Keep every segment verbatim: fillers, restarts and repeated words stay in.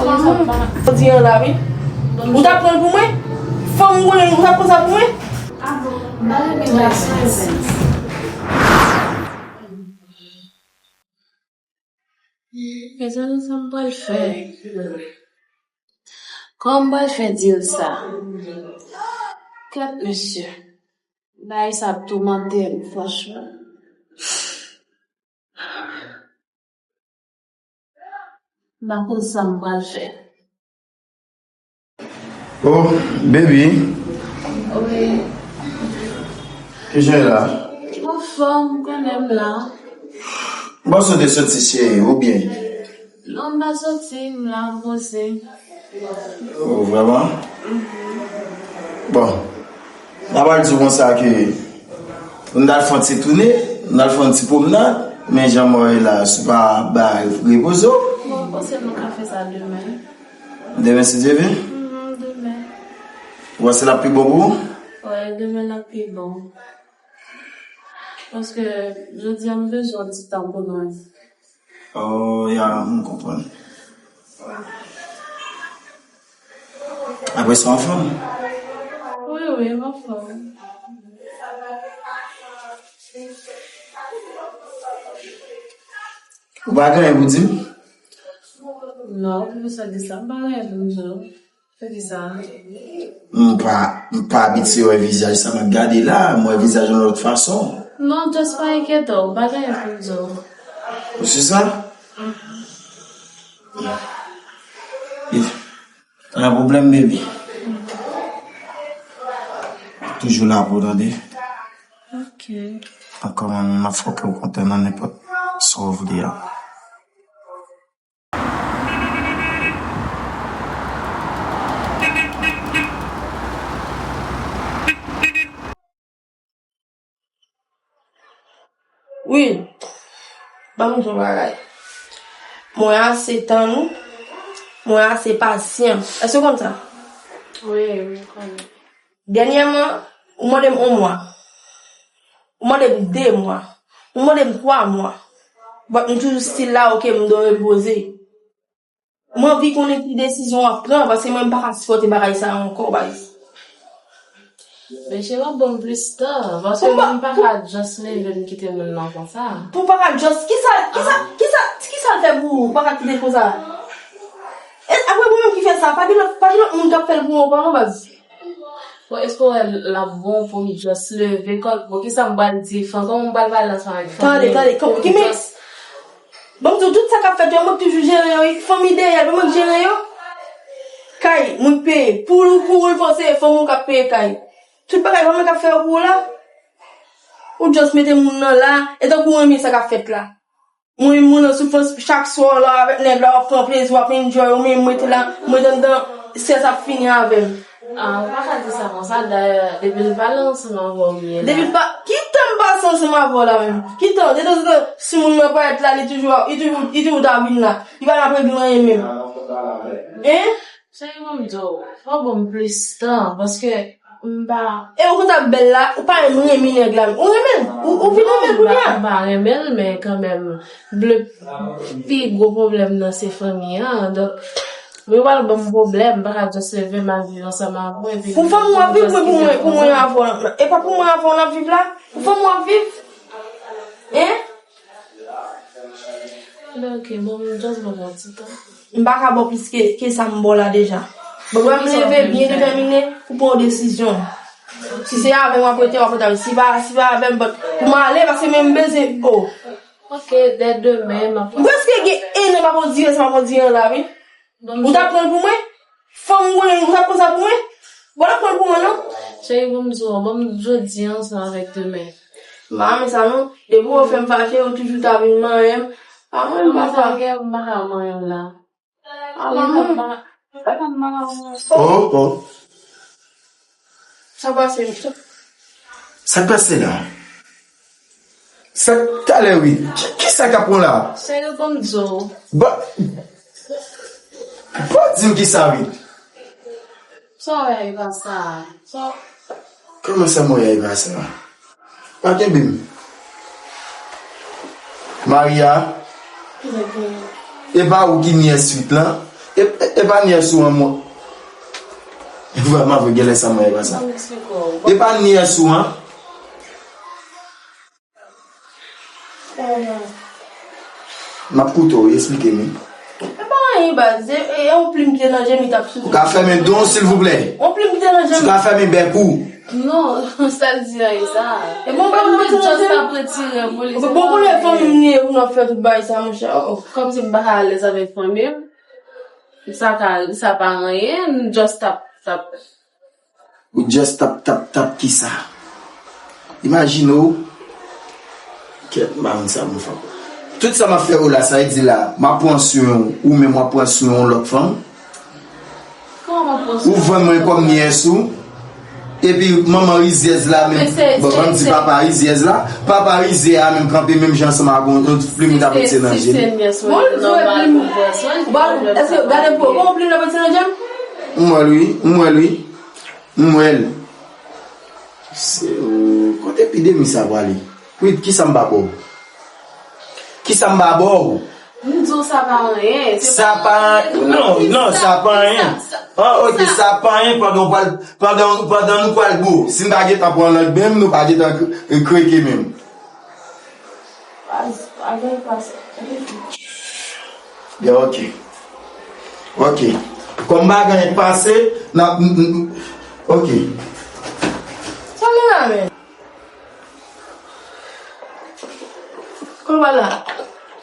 Ou di an la, wi. Ou t ap pran l pou mwen? Fanm ou konnen, ou t ap pran sa pou mwen? M pa renmen gason enpens. Mezanmi, sa m pral fè? Kòman m pral fè di l sa? Kèt, mesye. Bagay sa ap toumante m, franchman. M pa konn sa m pral fè. Oh, baby. Wi. Kijan w ye la? M anfòm, ou konnen m la. M panse w te soti, cheri, oubyen? Non, m pa soti, m la, m poze. Oh, vrèman? Bon, m ap di w konsa ke nou t al fè yon ti tounen, nou t al fè yon ti pwomnad, men jan mwen ye la, si w pa bay repoze w. Bon, m panse nou ka fè sa demen. Demen, si Dye vle? Mhm, demen. Ou panse l ap pi bon pou ou? Wi, demen l ap pi bon. Paske jodi a m bezwen yon ti tan pou mwen. Oh, ya, m konprann. Apre sa, w anfòm? Wi, wi, m anfòm. Ou pa gen anyen pou di m? Non, poukisa di sa? M pa gen anyen pou m di w. Poukisa? M pa, m pa abitye wè vizaj sa m ap gade la, m wè vizaj yon lòt fason. Non, just pa enkyete w, pa gen anyen pou m di w. Ou si sa? Pa gen pwoblèm, baby. Toujou la pou w tande. Ok. Ankò, m ap fè w kontan nan nenpòt sa w vle a. Wi, ban m di w yon bagay. Mwen ase tann ou, mwen ase pasyan. Èske w konn sa? Wi, wi, m konnen. Dènyèman, ou mande m yon mwa. Ou mande m de mwa. Ou mande m twa mwa. But m toujou still la, ok, m dwe repoze. M anvi konnen ki desizyon w ap pran, paske mwen m pa ka sipòte bagay sa yo ankò, baz. Men cheri, w ap ban m plis tan, paske mwen m pa ka just leve m kite moun nan konsa. Pou w pa ka just, kisa, kisa, kisa, kisa l fè pou ou, ou pa ka kite l konsa? E, apre mwen menm ki fè sa, pa gen lòt, pa gen lòt moun k ap fè l pou mwen, pa non, baz. Bon, èske w wè l ap bon pou m just leve kò l? Bon, kisa m pral di Fan? Kòman m pral pale ansanm avèk Fan? Tande, tande, kòman, ki men, ban m di w, tout sa k ap fèt yo, mwen toujou jere yo, wi. Fanmi dèyè l, mwen k jere yo. Kay, mwen k peye. Pou ou, pou ou, l panse fanmi w k ap peye kay. Tout bagay, pa mwen k ap fè yo pou ou la. Ou just mete moun nan la, e tankou ou renmen sa k ap fèt la. Mwen, moun an soufrans, chak swa w la avèk nèg la, w ap pran plezi, w ap enjoy, ou menm m rete la, m rete anndan, strès ap fini avè m. Ah, ou pa ka di sa konsa, dayè, depi l pale ansanm avè w, m ye la. Depi l pa, ki tan m pase ansanm avè w la menm? Ki tan? Detanzantan, si moun nan parèt la, li toujou, li toujou, li toujou ta vin la. Li pa nan ap regle anyen menm. Hein? Cheri, ban m di w, fò w ban m plis tan, paske m pa. E ou konn sa bèl la, ou pa menm renmen nèg la. Ou renmen l? Ou, ou vin renmen l kounye a? M pa renmen l, men kanmenm, le pi gwo pwoblèm nan se fanmi an. Donk, mwen pral ban m pwoblèm, m pa ka just leve m al viv ansanm avè w, epi pou fanmi w ap viv, mwen pou mwen, pou mwen avè w. E pa pou mwen avè w n ap viv la? Pou fanmi w ap viv? Hein? Ok, bon, just ban m yon ti tan. M pa ka ba w plis ke, ke sa m ba w la deja. Bon, wè m leve byen detèmine pou pran yon desizyon. Si se avè m w ap rete, w ap rete avè m. Si pa, si pa avè m, but pou m ale, paske men m bezwen, oh. Ok, dè demen, m ap. M prèske gen en an m ap andire sa m ap andire an la, wi. Ou t ap pran l pou mwen? Fanm ou konnen, ou t ap pran sa pou mwen? Bon, w ap pran l pou mwen, non? Cheri, ban m di w, ban m jodi an ansanm avèk demen. M pa renmen sa, non. Depi w fè m fache, ou toujou ta vin manyen m. A mwen, m pa sa. M pa ka manyen w la. A mwen, non. Oh, oh. Sa pase, mesye? Sa k pase la? Sa k talè, wi? Ki, kisa k ap pran la? Sere kòm di w. Ba, ba di m kisa, wi. Sa w wè Eva sa? Sa. Kòman sa mwen Eva sa? Pa kenbe m. Maria, e pa ou ki nyès uit lan? E, e, e pa nyès ou an, mwen. Vrèman vre, genlè sa mwen e pa sa. E pa nyès ou an. M ap koute w, eksplike m. E pa anyen, baz. E, e, yon plim ki te nan je m, li t ap souri. Ou ka fèmen don, silvouplè? Yon plim ki te nan je m. Ou ka fèmen bèk ou? Non, sa l di a, e sa. E bon, bèk ou mete nan je m. Just ap retire pou li. Bon, konnen fanmi m li ye pou n ap fè tout bagay sa, monchè. Oh, oh. Kòmsi m pa ka alèz avèk fanmi m. Sa ka, sa pa anyen, m just tap, tap. Ou just tap, tap, tap kisa? Imajine w. Kèt, m pa konn sa pou m fè. Tout sa m ap fè w la, sa vle di la, m ap pran swen w, ou menm w ap pran swen yon lòt fanm. Kòman m ap pran swen w? Ou vann mwen kòm nyès ou. Epi manman rizyèz la menm, bon, ban m di papa rizyèz la. Papa rizyè a menm kanpe menm jan ansanm ak yon, yon ti plim li t ap retire nan je l. Bon, li di w e plim. Ou pa, èske, gade pou, bon, plim l ap retire nan je m? M wè l wi, m wè l wi. M wè l. Se, euh, kote epidemi sa prale? Wid, kisa m pa ba w? Kisa m pa ba w? M di w sa pa anyen. Sa pa, non, non, sa pa anyen. Ah, ok, sa pa anyen pandan w pral, pandan, pandan nou pral bo. Si n pa gentan pran lòt menm, nou pa gentan k-, kreke menm. Baz, pa gen pase. Ya, ok. Ok. Kòm bagay pase, n ap, n, n, ok. Sa nou la menm? Kòman la?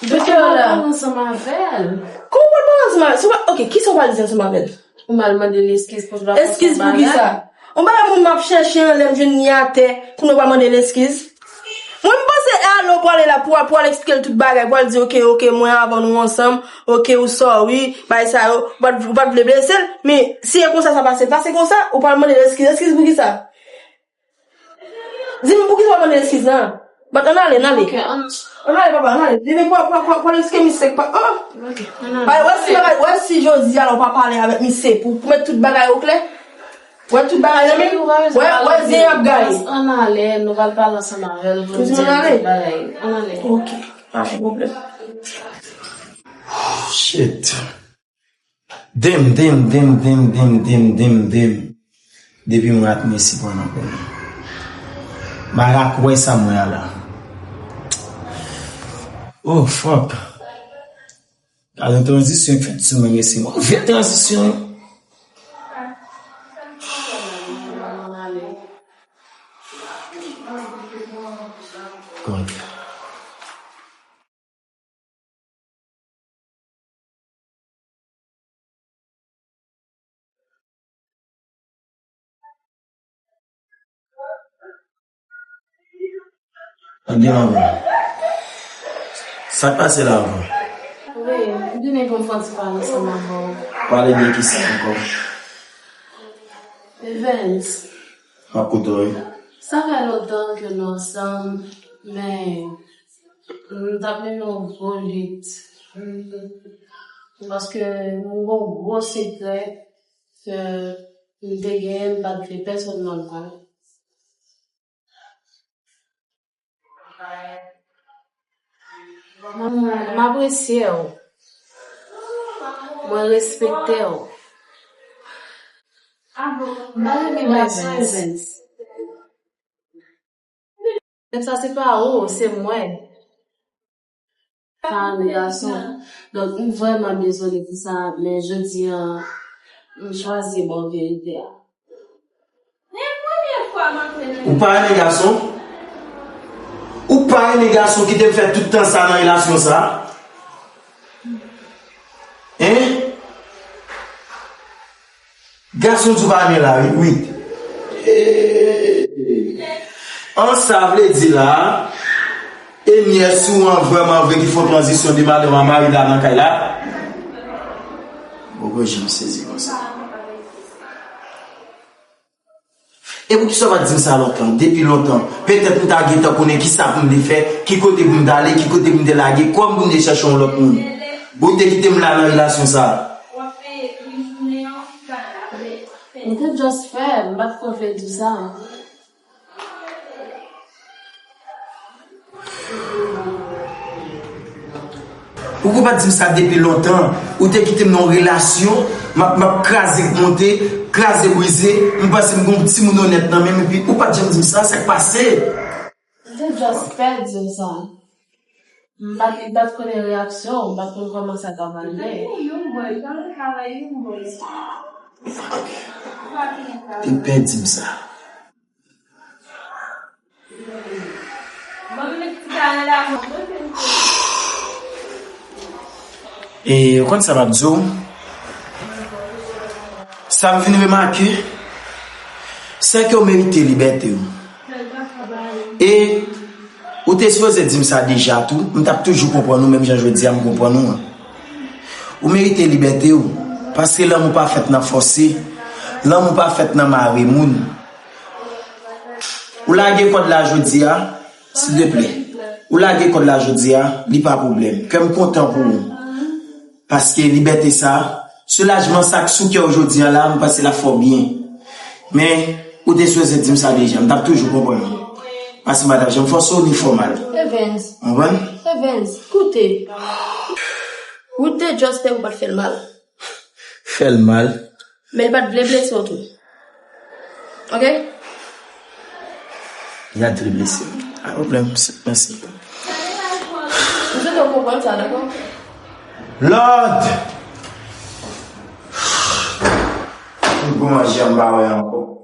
Doktè la. Pale ansanm avè l. Kòman w pale ansanm avè l? Se pa, ok, kisa w pale ansanm avè l? Ou mal mande l eskiz pou tout bagay. Eskiz pou kisa? Yon bagay moun m ap chèche an, lè m jwenn li atè, kounye a w pral mande l eskiz. Mwen, m panse e ale w prale la pou, pou al eksplike l tout bagay, pou al di, ok, ok, mwen avan nou ansanm, ok, ou sorry, bagay sa yo, ou pa t, ou pa t vle blese l, men si e konsa sa pase, pase konsa, ou pral mande l eskiz, eskiz pou kisa? Di m poukisa w ap mande eskiz la? Bat, ann ale, ann ale. Ok, ann. Ann ale, papa, ann ale. Di m pou, pou, pou, pou eksplike misye pa. Oh! Ok, ann ale. Bay, wè si bagay, wè si jodi a la w pa pale avèk misye pou, pou met tout bagay oklè. Wè tout bagay nan men. Wè, wè zye y ap gaye. Ann ale, nou pral pale ansanm avè l pou n di l tout bagay. Ann ale. Ok, pa gen pwoblèm. Shit. Dim, dim, dim, dim, dim, dim, dim, dim. Depi mwen ak Messi pran nan kò m. Marak wè sa mwen a la. Oh, fuck. Gade yon tranzisyon k fèt sou mwen, Messi. Mwen vye tranzisyon. God. Tande anvan. Sa k pase la anvan? Wi, m vini pou m fè yon ti pale ansanm avè w. Pale de kisa ankò? Evans. M ap koute w, wi. Sa fè lontan ke nou ansanm, men m t ap renmen yon gwo lit. Paske m gen yon gwo sekrè ke m te genyen, m pa t vle pèsonn nan l konnen. M apresye w. Mwen respekte w. M pa renmen gason, Evans. Nèg sa se pa ou, se mwen. Pa renmen gason. Donk, m vrèman dezole pou sa, men jodi a, m chwazi ba w verite a. Ou pa renmen gason? Ou pa renmen gason ki te fè tout tan sa nan relasyon sa? Hein? Gason di w pa renmen la, wi, wi. An sa vle di la, e nyès ou an vrèman vre ki fè yon tranzisyon de madanm a mari la nan kay la? Bon, bon, jan m sezi konsa. E poukisa w pa t di m sa lontan, depi lontan? Petèt m ta gentan konnen kisa pou m te fè, ki kote pou m t ale, ki kote pou m te lage kò m pou m te chèche yon lòt moun. Ou te kite m la nan relasyon sa a. M te just fè, m pa t konn vle di w sa. Ou ki pa t di m sa depi lontan. Ou te kite m nan yon relasyon, m ap, m ap kraze k monte, kraze brize. M panse m gen yon timoun onèt nan men m, epi ou pa t janm di m sa, sa k pase? M te just pèdi w, Zan. M pa t, m pa t konnen reyaksyon w, m pa t konn kòman sa t ap ale. Te pèdi m sa. E ou konn sa m ap di w? Sa m vin remake, se ke w merite libète w. E ou te sipoze di m sa deja tou, m t ap toujou konprann ou menm jan jodi a m konprann ou an. Ou merite libète w, paske lanmou pa fèt nan fòse, lanmou pa fèt nan mare moun. Ou lage kòd la jodi a, silteplè. Ou lage kòd la jodi a, li pa pwoblèm. Kè m kontan pou ou. Paske libète sa, soulajman sa k sou kè w jodi a la, m panse l ap fè w byen. Men, ou te sipoze di m sa deja, m t ap toujou konprann ou. Paske m pa t ap janm fòse w ni fè w mal. Evens. Konprann? Evens, koute. Ou te just fè pou pa t fè l mal. Fè l mal. Men li pa t vle blese w tou. Oke? Li pa t vle blese m. Pa pwoblèm, mèsi. M swete w konprann sa, dakò? Lòd! M pou manje, m pa wè ankò.